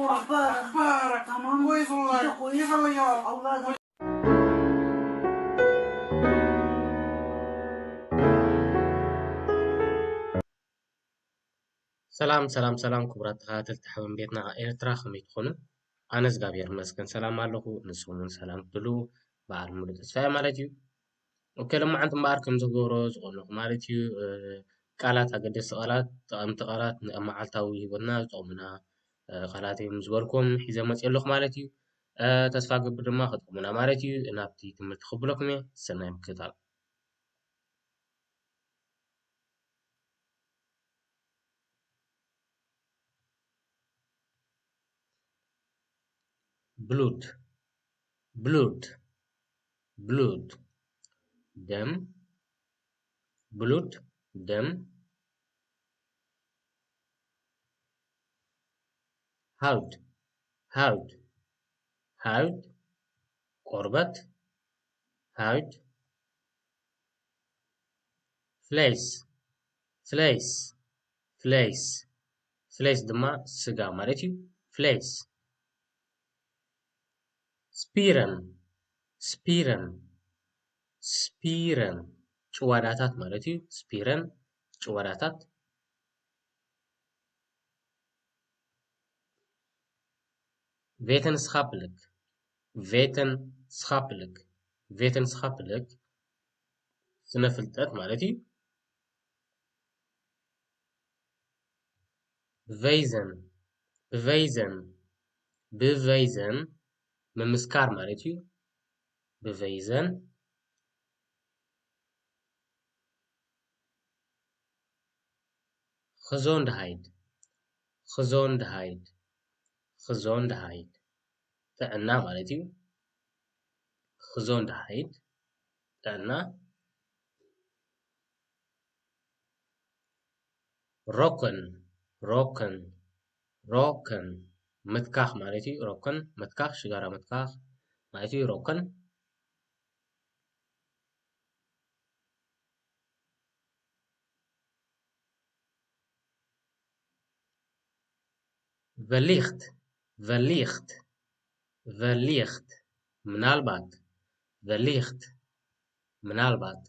أخبارك؟ تمام. كويس والله. كويس والله يا أولاد. ሰላም ሰላም ሰላም፣ ክቡራት ተኸታተልቲ ሓበን ቤትና ኤርትራ፣ ከመይ ትኾኑ? ኣነ እግዚኣብሔር ይመስገን ሰላም ኣለኹ፣ ንስኹም እውን ሰላም ክትህልዉ በዓል ሙሉእ ተስፋ እየ ማለት እዩ። ኦኬ፣ ሎማዓንቲ እምበኣር ከም ዝገብሮ ዝቐነኹ ማለት እዩ፣ እ፣ ቃላት፣ ኣገደስቲ ቃላት፣ ጠቐምቲ ቃላት፣ ንመዓልታዊ ህይወትና ዝጠቕሙና፣ እ፣ ቃላት እዮም ዝበልኩም ሒዘ መፅእ ኣለኹ ማለት እዩ። እ፣ ተስፋ ገብር ድማ ክጠቕሙና ማለት እዩ። ናብቲ ትምህርቲ ክብለኩም እየ። ሰናይ ምክትታል። ብሉድ፣ ብሉድ፣ ብሉድ፣ ደም፣ ብሉድ፣ ደም። ሃውድ፣ ሃውድ፣ ሃውድ፣ ቆርበት፣ ሃውድ። ፍሌስ፣ ፍሌስ፣ ፍሌስ፣ ፍሌስ ድማ ስጋ ማለት እዩ። ፍሌስ። ስፒረን፣ ስፒረን፣ ስፒረን፣ ጭዋዳታት ማለት እዩ። ስፒረን፣ ጭዋዳታት። ቬተንስኻፕልክ፣ ቬተንስኻፕልክ፣ ቬተንስኻፕልክ፣ ስነ ፍልጠት ማለት እዩ። ብቨይዘን፣ ብቨይዘን፣ ብቨይዘን ምምስካር ማለት እዩ። ብቨይዘን። ኽዞንድሃይድ፣ ኽዞንድሃይድ፣ ኽዞንድሃይድ፣ ጥዕና ማለት እዩ። ኽዞንድሃይድ፣ ጥዕና። ሮከን፣ ሮከን፣ ሮከን፣ ምትካኽ ማለት እዩ። ሮከን፣ ምትካኽ፣ ሽጋራ ምትካኽ ማለት እዩ። ሮከን። ቨሊኽት፣ ቨሊኽት፣ ቨሊኽት፣ ምናልባት። ቨሊኽት፣ ምናልባት።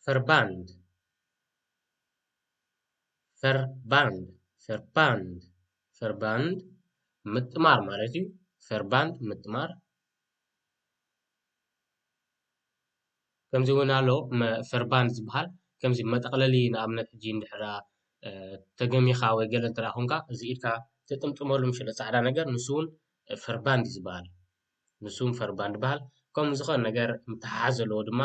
ፈርባንድ፣ ፈርባንድ፣ ፈርባንድ፣ ፈርባንድ ምጥማር ማለት እዩ። ፈርባንድ ምጥማር። ከምዚ እውን ኣሎ መ-፣ ፈርባንድ ዝበሃል። ከምዚ መጠቕለሊ፣ ንኣብነት ሕጂ እንድሕር ዳ፣ እ፣ ተገሚኻ ወይ ገለ እንተ ደኣ ኮንካ፣ እዚ ኢድካ ትጥምጥመሉ ምሽ ጸዕዳ ነገር፣ ንሱ እውን ፈርባንድ እዩ ዝበሃል። ንሱ እውን ፈርባንድ ይበሃል። ከም ዝኾነ ነገር ምትሓሓዝ ዘለዎ ድማ፣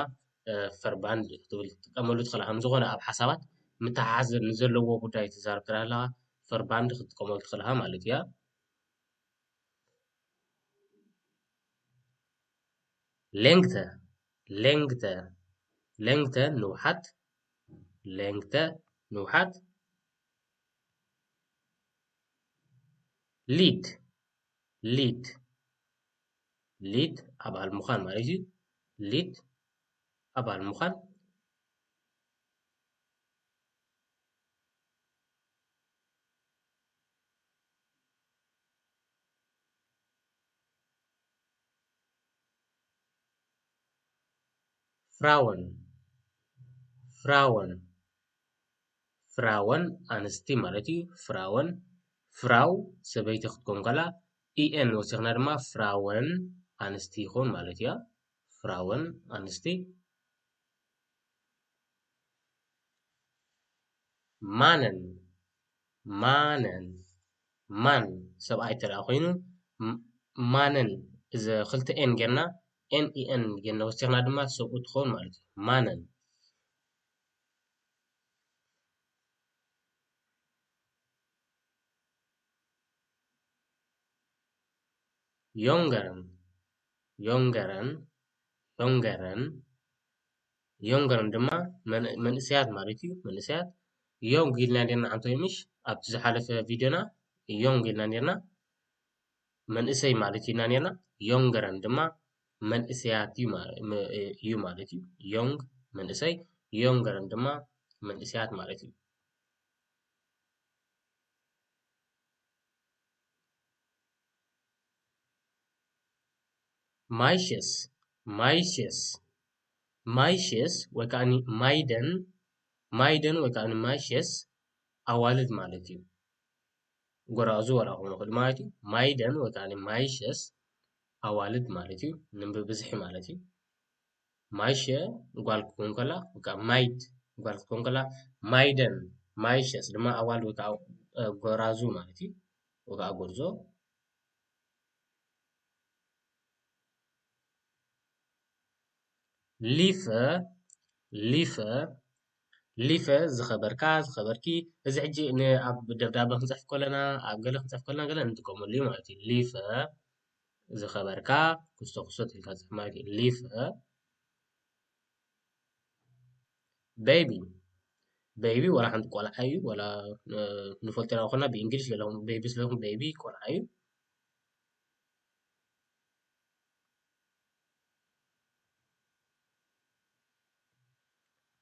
እ፣ ፈርባንድ ክትብል ትጥቀመሉ ትኽእል። ከም ዝኾነ ኣብ ሓሳባት ምትሓሓዝ ንዘለዎ ጉዳይ ትዛረብ እንተ ኣለኻ፣ ፈርባንድ ክትጥቀመሉ ትኽእል ኢኻ ማለት እያ። ሌንግተ፣ ሌንግተ፣ ሌንግተ ንውሓት፣ ሌንግተ ንውሓት። ሊድ፣ ሊድ፣ ሊድ ኣባል ምዃን ማለት እዩ። ሊድ ኣባል ምዃን። ፍራወን፣ ፍራወን፣ ፍራወን ኣንስቲ ማለት እዩ። ፍራወን፣ ፍራው ሰበይቲ ክትኮን ከላ፣ ኢኤን ወሲኽና ድማ ፍራወን ኣንስቲ ይኾን ማለት እያ። ፍራወን ኣንስቲ። ማነን፣ ማነን፣ ማን ሰብኣይ ተደኣ ኮይኑ፣ ም-፣ ማነን፣ እዚ ክልተ ኤን ጌርና፣ ኤን ኢ ኤን ጌርና ወሲኽና ድማ ሰብኡ ትኸውን ማለት እዩ። ማነን። ዮንገረን፣ ዮንገረን፣ ዮንገረን፣ ዮንገረን ድማ መን-፣ መንእሰያት ማለት እዩ። መንእሰያት ዮንግ ኢልና ኔርና፣ ኣንቶይ ምሽ ኣብቲ ዝሓለፈ ቪድዮና ዮንግ ኢልና ኔርና፣ መንእሰይ ማለት ኢና ኔርና። ዮንገረን ድማ መንእሰያት እዩ ማ-፣ ም-፣ እዩ ማለት እዩ። ዮንግ መንእሰይ፣ ዮንገረን ድማ መንእሰያት ማለት እዩ። ማይሸስ፣ ማይሸስ፣ ማይሸስ ወይ ከዓኒ ማይደን፣ ማይደን ወይ ከዓኒ ማይሸስ ኣዋልድ ማለት እዩ። ጎራዙ ዋላ ክኾኑ ይኽእሉ ማለት እዩ። ማይደን ወይ ከዓኒ ማይሸስ ኣዋልድ ማለት እዩ። ንብብዝሒ ማለት እዩ። ማይሸ ጓል ክትኮን ከላ፣ ወይ ከዓ ማይድ ጓል ክትኮን ከላ፣ ማይደን፣ ማይሸስ ድማ ኣዋልድ ወይ ከዓ፣ እ፣ ጎራዙ ማለት እዩ። ወይ ከዓ ጎርዞ። ሊፈ፣ ሊፈ፣ ሊፈ ዝኸበርካ፣ ዝኸበርኪ። እዚ ሕጂ ን-፣ ኣብ ደብዳበ ክንጽሕፍ ከለና፣ ኣብ ገለ ክንጽሕፍ ከለና ገለ እንጥቀመሉ እዩ ማለት እዩ። ሊፈ ዝኸበርካ፣ ኩስቶ ኩስቶ ኢልካ ጽሕፍ ማለት እዩ። ሊፈ። ቤቢ፣ ቤቢ ዋላ ሓንቲ ቆልዓ እዩ፣ ዋላ፣ እ፣ ንፈልጦ ኢና ኮና ብእንግሊሽ ዘለኹም ቤቢ ስለኹም ቤቢ ቆልዓ እዩ።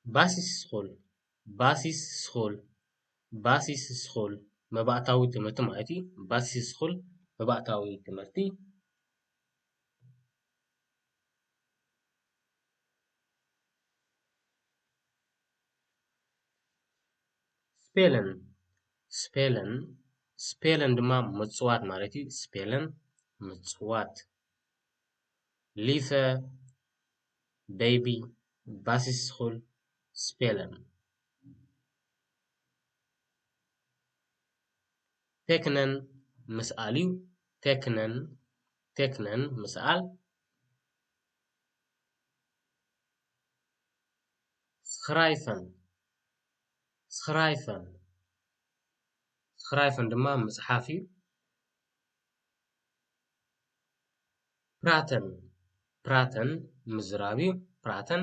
ባሲስ ስኹል፣ ባሲስ ስኹል፣ ባሲስ ስኹል መባእታዊ ትምህርቲ ማለት እዩ። ባሲስ ስኹል መባእታዊ ትምህርቲ። ስፔለን፣ ስፔለን፣ ስፔለን ድማ ምጽዋት ማለት እዩ። ስፔለን ምጽዋት። ሊፈ፣ ቤቢ፣ ባሲስ ስኹል፣ ስፔለን። ቴክነን ምስኣል እዩ። ቴክነን፣ ቴክነን ምስኣል። ስኽራይፈን፣ ስኽራይፈን፣ ስኽራይፈን ድማ ምጽሓፍ እዩ። ፕራተን፣ ፕራተን ምዝራብ እዩ። ፕራተን።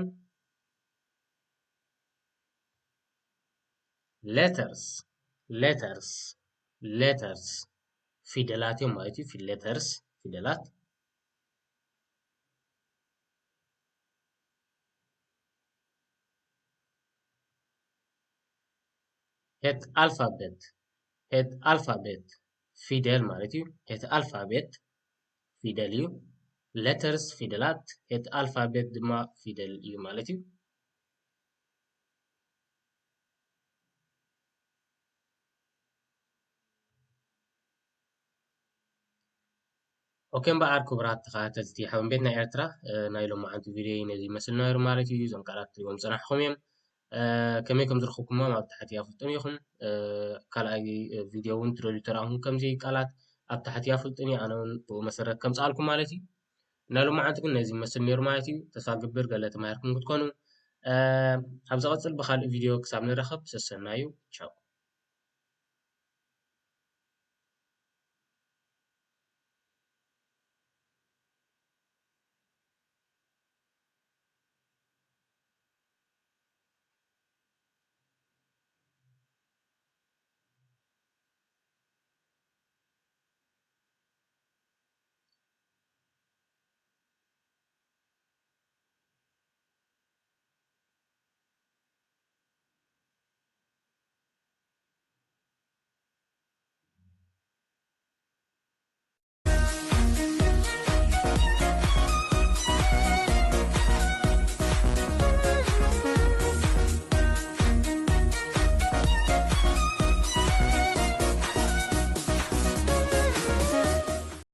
ሌተርስ፣ ሌተርስ፣ ሌተርስ ፊደላት እዮም ማለት እዩ። ፊ-፣ ሌተርስ ፊደላት። ሄት ኣልፋቤት፣ ሄት ኣልፋቤት ፊደል ማለት እዩ። ሄት ኣልፋቤት ፊደል እዩ። ሌተርስ ፊደላት፣ ሄት ኣልፋቤት ድማ ፊደል እዩ ማለት እዩ። ኦኬ፣ እምበኣር ክቡራት ተኸታተልቲ ሓበን ቤት ናይ ኤርትራ፣ እ፣ ናይ ሎማዓንቲ ቪድዮ ነዚ ይመስል ነይሩ ማለት እዩ። እዞም ቃላት ትሪእዎም ዝጸናሕኹም እዮም። እ፣ ከመይ ከም ዝረኸብኩሞም ኣብ ታሕቲ ኣፍልጡኒ ኢኹም። እ፣ ካልኣይ፣ እ፣ ቪድዮ እውን ትደልዩ ተረኣኹም ከምዚ ቃላት ኣብ ታሕቲ ኣፍልጡኒ፣ ኣነ እውን ብኡ መሰረት ከምጽኣልኩም ማለት እዩ። ናይ ሎማዓንቲ ግን ነዚ ይመስል ነይሩ ማለት እዩ። ተስፋ ግብር ገለ ተማሂርኩም ክትኮኑ። እ፣ ኣብ ዝቐጽል ብኻልእ ቪድዮ ክሳብ ንራኸብ ሰሰናዩ። ቻው።